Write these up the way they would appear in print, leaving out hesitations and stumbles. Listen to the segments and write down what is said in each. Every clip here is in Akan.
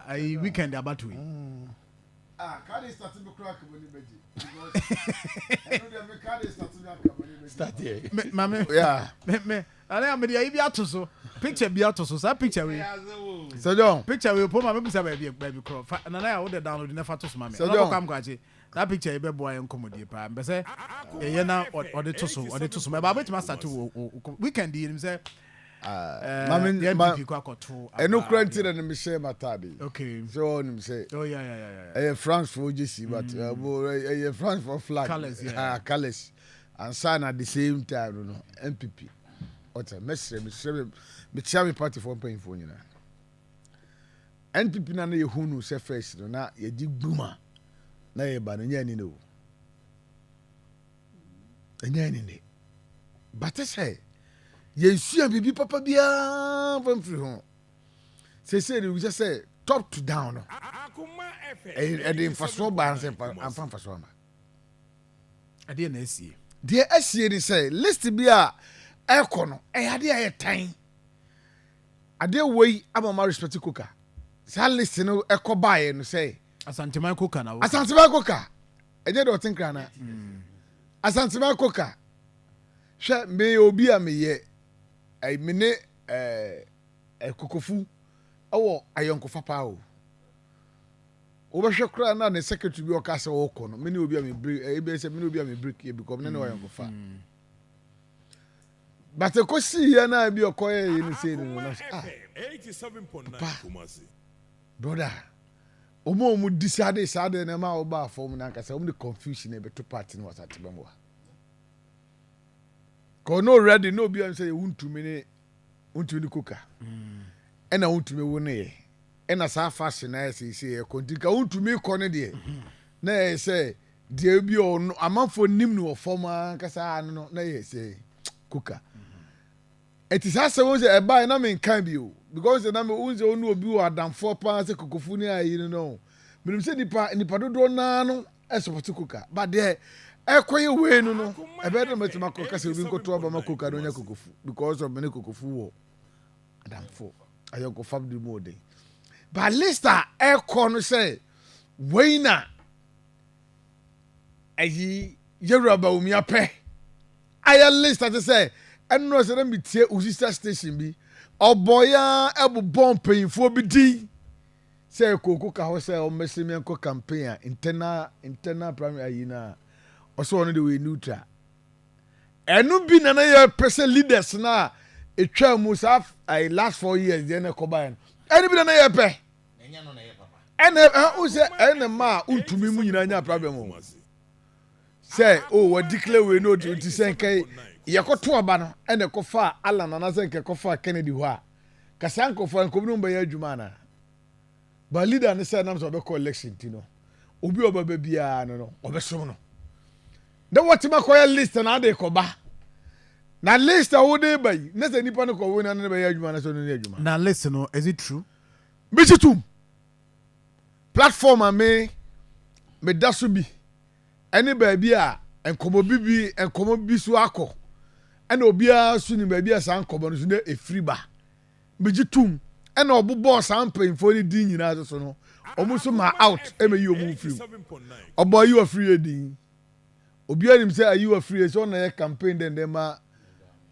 Ayi weekend abato yi. Ah, card start me kura kama ni bɛgye. Because ɛno deɛ me card start me akama ni bɛgye. Start here. Me maame. Me ane a mede ayi bi ato so, picture bi ato so, saa picture wei. Sir John. Picture wei po ma me bisa baabi baabi korɔ. Fa nana ya wode download na fa to so ma me. Sir Ɔno John. kɔ amkɔ saa picture yi bɛboa yɛn nkɔmmɔdie paa. Mpɛ sɛ yɛyɛ na ɔde to so, ɔde to so. Ɛba wobɛtumi asate wo weekend yi nim sɛ Maame the ma NPP kɔ akɔto ɛno aba. Kura nti na ne mehyɛ m'ataade. Sɛ ɔnim sɛ Oh yeah. ɛyɛ France for jersey, but ɛyɛ France for flag. Colours, yeah. Ah, colours. Ansa na at the same time no NPP ɔtɛ mɛsrɛ, mesrɛ me, mekyia me party foɔ mpanyinfoɔ nyinaa. NPP na ne yɛ hu no sɛ first no na yɛdi gbuma na yɛba no, nyɛ ani ne o, ɛnyɛ ani ne bate sɛ yɛnsua biribi papa biara fa mfiri ho. Seesei de wusɛ sɛ top to down no, ɛde mfasoɔ baa sɛ amfa mfasoɔ ama. Ɛdeɛ na asie? Deɛ asie ni sɛ list bi a ɛkɔ no, ɛyɛ adeɛ a ɛyɛ tan adeɛ wei ama ma respect koka. Saa list no ɛkɔ baeɛ no sɛ Asanteman koka na wo. Asanteman koka, ɛnyɛ deɛ ɔte nkra na Asanteman koka. Hwɛ, meyɛ obi a meyɛ ɛy me ne ɛɛ ɛkokofu ɛwɔ ayɔnkofa paa o. Wobɛhwɛ koraa na ne secretary bi ɔka sɛ ɔkɔ no, me ne obi a me break ɛyɛ bɛyɛ sɛ me ne obi a me break yɛ because me ne ne wɔ ayɔnkofa. But ɛkɔsii yɛ na bi ɔkɔyɛ yɛ no sei no na ah, papa, brother, ɔmo a ɔmo di saa de saa de na ɛma ɔba fam na ankasa ɔmo de confusion na ɛbɛto party no wɔ asante bɛn wa kɔ no already na obi a sɛ wuntumi ne koka ɛna wuntumi wo ne yɛ ɛna saa fashion na ɛsɛ sɛ yɛ kɔ nti ka wuntumi kɔ ne deɛ na ɛyɛ sɛ deɛ bi ɔno amanfoɔ nim no wɔ fam ankasa ano no na yɛ sɛ koka. Ɛti saa sɛ wɔn sɛ ɛbaa yɛ na mi nkan bi o, because na mi wɔn sɛ wɔn obi wɔ adamfoɔ paa sɛ kokofu ne ayi no, menim sɛ nipa dodoɔ naa no ɛsopɔte koka, but deɛ ɛkɔyɛ wei no ɛbɛyɛ dɛ mɛtumi akɔ kasa obi nkɔto aba ma koka na onya kokofu because of mene kokofu wɔ adamfo ayɔnkofa de mu ɔden. But list a ɛkɔ no sɛ wei na ɛyi yɛwura Bawumia pɛ ayɛ list ate sɛ ɛnura sɛ na mi tie osista station bi ɔbɔ ya ɛbobɔ mpanyinfoɔ bi din sɛ kooko ka hɔ sɛ ɔmmɛsɛ mi nkɔ campaign a internal primary ayi na ɔsɛ ɔno de wɔyɛ neutral. Ɛno bi na yɛ pɛ sɛ leaders na etwa mu saa ayi last 4 years deɛ na ɛkɔba yɛ no, ɛno bi na yɛ pɛ. Ɛna ɛ ɛ sɛ ɛna mmaa ntumi mu nyinaa nya problem o sɛ o wɔ declare wei no o ti sɛ nka yɛkɔto aba no ɛna ɛkɔfa Alan anaasɛ nka ɛkɔfa Kennedy hɔ a kasa nkɔfoɔ nkɔmi no bɛyɛ adwuma ana ba leader ne sɛ nam sɛ ɔbɛkɔ election ti no, obi a ɔbɛba biara no ɔbɛsom no na wɔtumi akɔyɛ list na ade kɔba na list a wɔde ba yi ne sɛ nipa no kɔ wo na ne bɛyɛ adwuma na sɛ ɔno ne adwuma. Na list no, is it true? Bisi tum platform a me meda so bi ɛne baabi a nkɔmɔ bi nkɔmɔ bi so akɔ ɛna obiara so ni baabi a saa nkɔmɔ no so na efiri ba megye tum ɛna ɔbobɔ saa mpanyinfoɔ no din nyinaa so no, ɔmo nso ma out ɛma yi ɔmo firi mu. Ɔbɔ ayi wɔ firi yɛ din, obiara nim sɛ ayi wɔ firi yɛ sɛ ɔna yɛ campaign dɛndɛn ma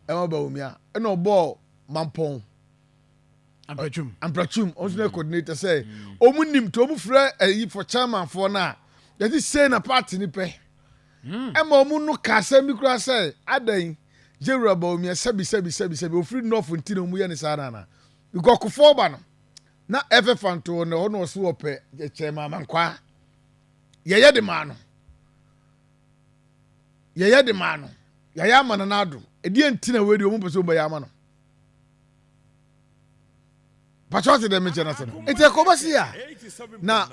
ɛma Bawumia, ɛna ɔbɔ Mampɔn. Ampratwum. Ampratwum, ɔno nso yɛ coordinator sɛ ɔmo nim te ɔmo frɛ ɛyi for chairman foɔ no a yɛde sei na party ni pɛ ɛma ɔmo no ka asɛm bi koraa sɛ adan jewura Bawumia sɛbi sɛbi sɛbi sɛbi ofiri nɔɔfo nti na ɔmo yɛ ne saa nana because kofoɔ ba no na ɛfɛ fanto na ɔno ɔso wɔpɛ chairman Amankwa yɛyɛ de maa no, yɛyɛ de maa no, yɛyɛ ama no n'ado ɛdeɛ nti na wei deɛ ɔmo pɛ sɛ ɔmo bɛyɛ ama no pàtó ɔte dɛ mekyɛ n'asɛm nti ɛkɔba si a na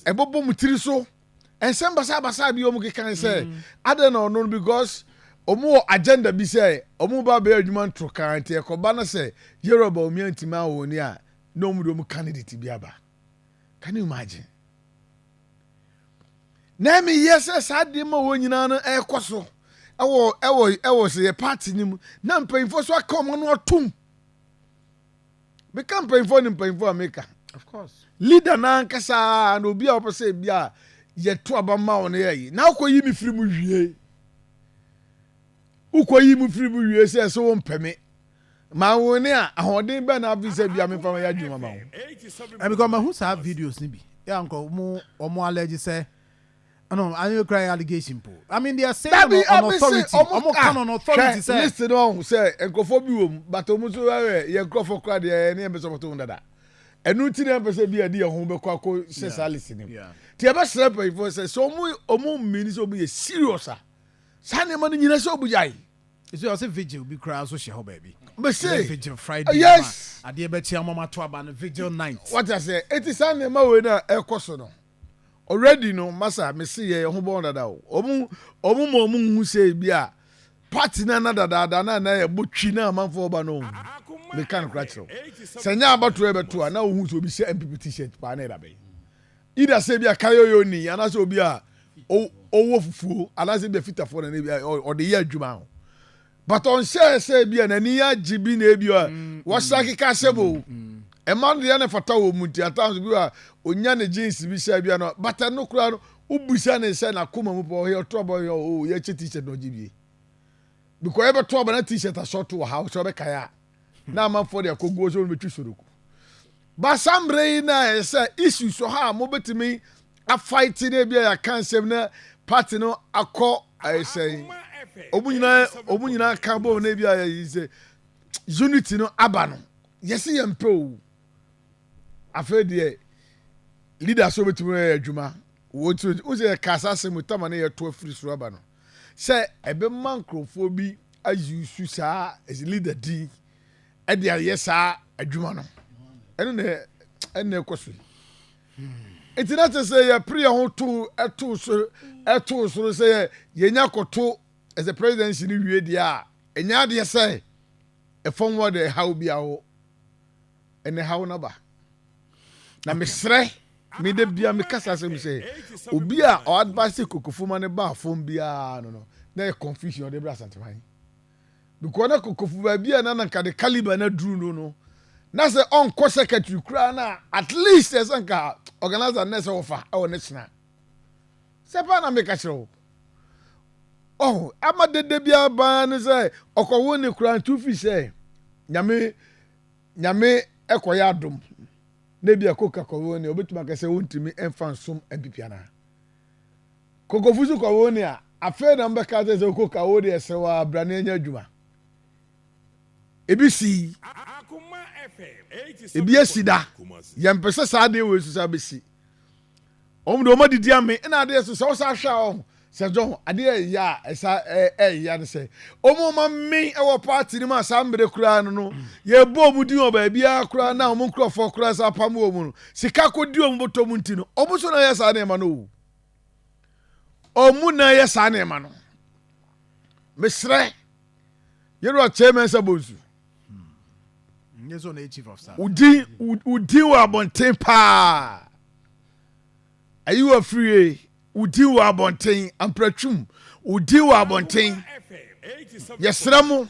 ɛbɔbɔ mu tiri so nsɛm basabasa bi ɔmo keka sɛ adan na ɔno no because ɔmo wɔ agenda bi sɛ ɔmo ba bɛyɛ adwuma ntoro kan nti ɛkɔba no sɛ yɛrɛ Bawumia ntumi awɔ ni a na ɔmo de ɔmo candidate bi aba. Can you imagine? Na ɛmi yɛ sɛ saa adeɛ ma wɔn nyinaa no ɛrekɔ so ɛwɔ sɛ yɛ party ni mu na mpanyinfoɔ so aka ɔmo ano atum meka mpanyinfoɔ ne mpanyinfoɔ a meka. Of course. Leader no ankasa na obi a ɔpɛ sɛ ebi a yɛto aba ma wo no yɛ yi na wokɔyi me firi mu wie. Wokɔyi mu firi mu wie sɛ ɛsɛ wompɛ me. Ma wo ne a ahoɔden bɛn na afei sɛ bia memfa ma yɛ adwuma ma wo. Because mahu saa videos ni bi. Yeah, nka ɔmo allege sɛ no, I mean, cry allegation po. I mean, they are saying Dabi, on abi authority. se ɔmo Ɔmo kan on authority hwɛ sɛ. List no, ɔho sɛ nkurɔfoɔ bi wɔ mu, but ɔmo nso ɛyɛ yɛ nkurɔfoɔ koraa deɛ, ɛne yɛn bɛ sɔpɔtɔ wɔn dada. Ɛnu ti na yɛn pɛ sɛ bi yɛde yɛn ho bɛkɔ akɔ hyɛ saa list no mu. Ti yɛbɛsrɛ mpanyinfoɔ sɛ ɔmo mmiri sɛ ɔmo yɛ serious a, saa nneɛma no nyina sɛ ɔmo gyae. Ɛsɛ ɔsɛ vigil bi koraa so hyɛ hɔ baabi. Bɛsɛ vigil Friday. Yes. Adeɛ bɛkyi ama ato aba no, vigil night. Wate ase? Eti saa nneɛma wei na ɛkɔ so no already no, masa mesi yɛ ho bɔn dada o. Ɔmo ma ɔmo nhu sɛ bi a party na na dadaada na yɛ bɔ twi na amanfoɔ ba no, meka no kora kyerɛw sɛ nyɛ abatoɔ yɛ bɛto a, na ohun sɛ obi hyɛ NPP T-shirt paa na yɛ dabɛn either sɛ bi a kayoyo ni anaasɛ obi a ɔwɔ fufuo anaasɛ bi a fitafoɔ na ne bi a ɔde yɛ adwuma ho, but ɔnhyɛ sɛ bi a n'ani agye bi na ebi a wɔhyɛ akeka ahyɛ bo ɛma no deɛ ne fata wɔ mu. Nti at times bi a onya ne jeans bi hyɛ bi a no, but ɛno koraa no, wobusa ne sɛ n'akoma mu pɔ ɔyɛ ɔtɔ ɔbɔ yɛ o yɛkyɛ T-shirt na ɔgye bie because yɛbɛtɔ ɔbɔ na T-shirt asɔɔto wɔ ha sɛ ɔbɛkae a na amanfoɔ de akɔguo sɛ ɔno soroko. Basa mmerɛ yi na ɛyɛ sɛ issues wɔ ha a mobɛtumi afight na ebi a yɛaka nsɛm na party no akɔ ɛyɛ sɛ ɔmo nyinaa ka bɔ na ebi a yɛyi sɛ unity no aba no, yɛsi yɛn mpɛ o. Afei deɛ leader so obetumi yɛ adwuma wɔn ti o sɛ yɛ kasa asɛm tama ne yɛto afiri soro aba no sɛ ɛbɛma nkurɔfoɔ bi ayusu saa as leader din ɛde ayɛ saa adwuma no. Ɛno na ɛna ɛkɔ so yi. Nti na kyerɛ sɛ yɛpere yɛn ho to ɛto so ɛto soro sɛ yɛ yɛnya kɔto ɛsɛ presidency no wie deɛ a, ɛnya adeɛ sɛ ɛfɔm wɔ de ɛhaw bi awɔ ɛnɛ haw naba. Na mesrɛ mede bia mekasa asɛm sɛ obi a ɔadvise kokofo ma ne ba fam biara no na yɛ confusion ɔde brɛ Asanteman, because na kokofo baabi a na nanka de caliber na duru no na sɛ ɔnkɔ secretary koraa na at least ɛsɛ nka organizer ne sɛ wɔfa ɛwɔ ne kyena sɛ paa na meka kyerɛ wo ɔho ama dede biara baa no sɛ ɔkɔwo ne koraa ntu fi sɛ Nyame Nyame ɛkɔyɛ adom na ebi a koka kɔwo ne obetumi aka sɛ wontumi ɛmfa nsom NPP anaa kokofu so kɔwo ne a, afei na mbɛka sɛ koka wo deɛ sɛ wɔ abrane anya adwuma. Ebi si ebi esi da, yɛmpɛ sɛ saa adeɛ wɔ esu saa bɛsi. Wɔn de wɔn adidi ame ɛna adeɛ so sɛ wɔsa ahwɛ a, ɔho sɛ dɔn adeɛ ɛyɛ a ɛsa ɛyɛ no sɛ wɔn ma me ɛwɔ party no mu a, saa mbere koraa no yɛbɔ wɔn din wɔ baabiara koraa na wɔn nkurɔfoɔ koraa sa apam wɔ mu no, sika kɔ di wɔn bɔtɔ mu. Nti no wɔn nso na yɛ saa nneɛma no o, wɔn na yɛ saa nneɛma no. Mesrɛ yɛrɛ Chairman sɛ Bonsu. Nyɛ sɛ ɔno yɛ chief of staff. Wodin wodin wɔ abɔnten paa, ayi wɔ firie, wodin wɔ abɔnten, ampratwum wodin wɔ abɔnten. Yɛsrɛ mo,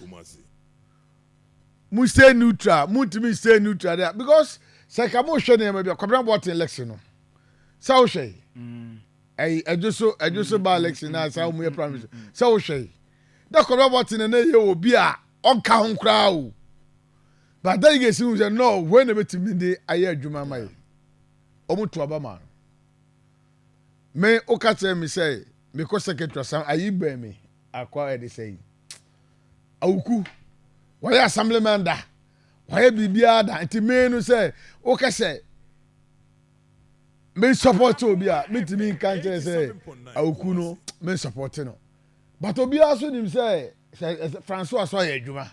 mo stay neutral. Mo ntumi stay neutral there because sɛ ka mo hwɛ nneɛma bi a Kwabena Boateng election no sɛ wohwɛ yi, ɛyi ɛdwo so ba election na saa wɔn yɛ primary sɛ wohwɛ yi na Kwabena Boateng na ne yɛ obi a ɔnka ho koraa o, but delegates hu sɛ no wei na betumi de ayɛ adwuma ama yi, wɔn to aba ma no. Me woka kyerɛ me sɛ mekɔ secretary asam ayi bɛn me akɔ ɛde sɛ yi Awuku wɔyɛ assemblyman da, wɔyɛ biribiara da. Nti me no sɛ woka sɛ me support obi a, metumi nka nkyerɛ sɛ Awuku no me support no, but obiara so nim sɛ Francois so ayɛ adwuma,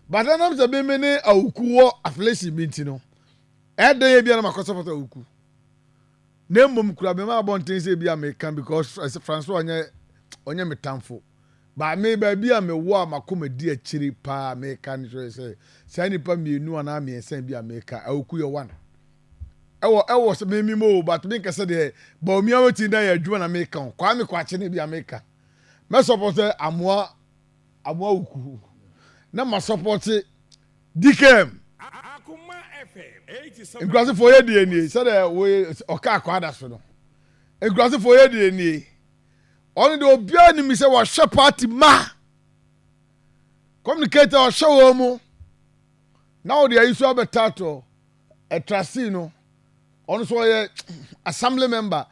but ɛnam sɛ me ne Awuku wɔ affiliation bi nti no, ɛdɛn yɛ biara na makɔ support Awuku. Na mmom kura me ma abɔnten sɛ bi a meka because Francois ɔnyɛ me tamfo ba. Me baabi a mewɔ a makoma di akyire paa, meka no kyerɛ sɛ saa nipa mmienu anaa mmiɛnsa bi a meka, Awuku yɛ one ɛwɔ sɛ memi mo o, but menka sɛ deɛ Bawumia wetin da yɛ adwuma na meka o. Kwame Kwakye ne bi a meka mɛ support sɛ amoa Awuku na ma support DKM. Nkurasefoɔ yɛ deɛ nie, sɛdeɛ woyɛ ɔka akɔ ada so no. Nkurasefoɔ yɛ deɛ nie. Ɔno deɛ obiara nim sɛ wɔhwɛ party ma communicator ɔhwɛ wɔn mu na wɔde ayi so abɛtaatɔ ɛtrasi no. Ɔno nso ɔyɛ assembly member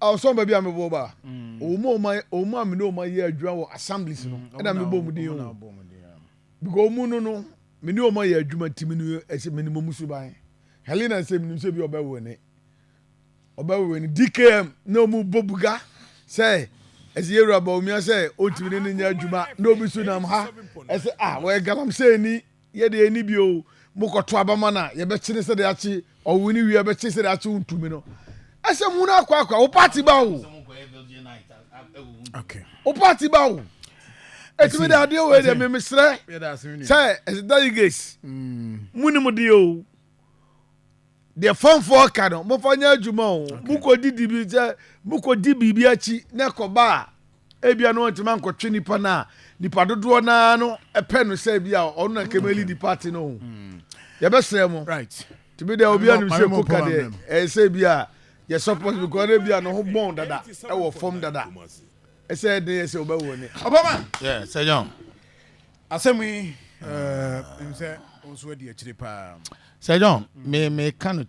ɔsɔn baabi a mebɔ ba wɔn mu a wɔn a mene wɔn ayɛ adwuma wɔ assemblies no, ɛna mebɔ mu din o, because wɔn no mene wɔn ayɛ adwuma, nti mene ɛsɛ mene mo musu ban. Helena sɛ menim sɛ bi ɔbɛwɔ ne ɔbɛwɔ ne DKM na wɔn bɔ buga sɛ ɛsɛ yɛwura Bawumia sɛ ɔntumi ne ne nyɛ adwuma, na obi so nam ha ɛsɛ ah, wɔyɛ galamsey ni. Yɛde ani bi o, mokɔto abama no a, yɛbɛkye ne sɛde akye ɔwo ne wie, yɛbɛkye sɛde akye wo ntumi no. Ɛsɛ mu no akɔ akɔ wo party ba o. Wo party ba o, ɛtumi de adeɛ wei deɛ, memesrɛ sɛ ɛsɛ delegates mu ne mu deɛ o, deɛ fɔmfoɔ ka no, mofa nyɛ adwuma o. Mokɔdi di bi sɛ mokɔdi biribi akyi na ɛkɔba a, ebia no ɔntumi ankɔtwe nipa no a nipa dodoɔ naa no ɛpɛ no sɛ bi a ɔno na nkɛmɛ lead party no o. Yɛbɛsrɛ mo. Tumi deɛ obi anim sɛ koka deɛ ɛyɛ sɛ bi a yɛ support, because ne bi a ne ho bɔn dada ɛwɔ fam dada, ɛsɛ ɛden yɛ sɛ ɔbɛwɔ ne. Ɔbɛma. Yeah, Sir John. Asɛm yi ɛɛ sɛ nso adi akyire paa. Sir John, me ka no.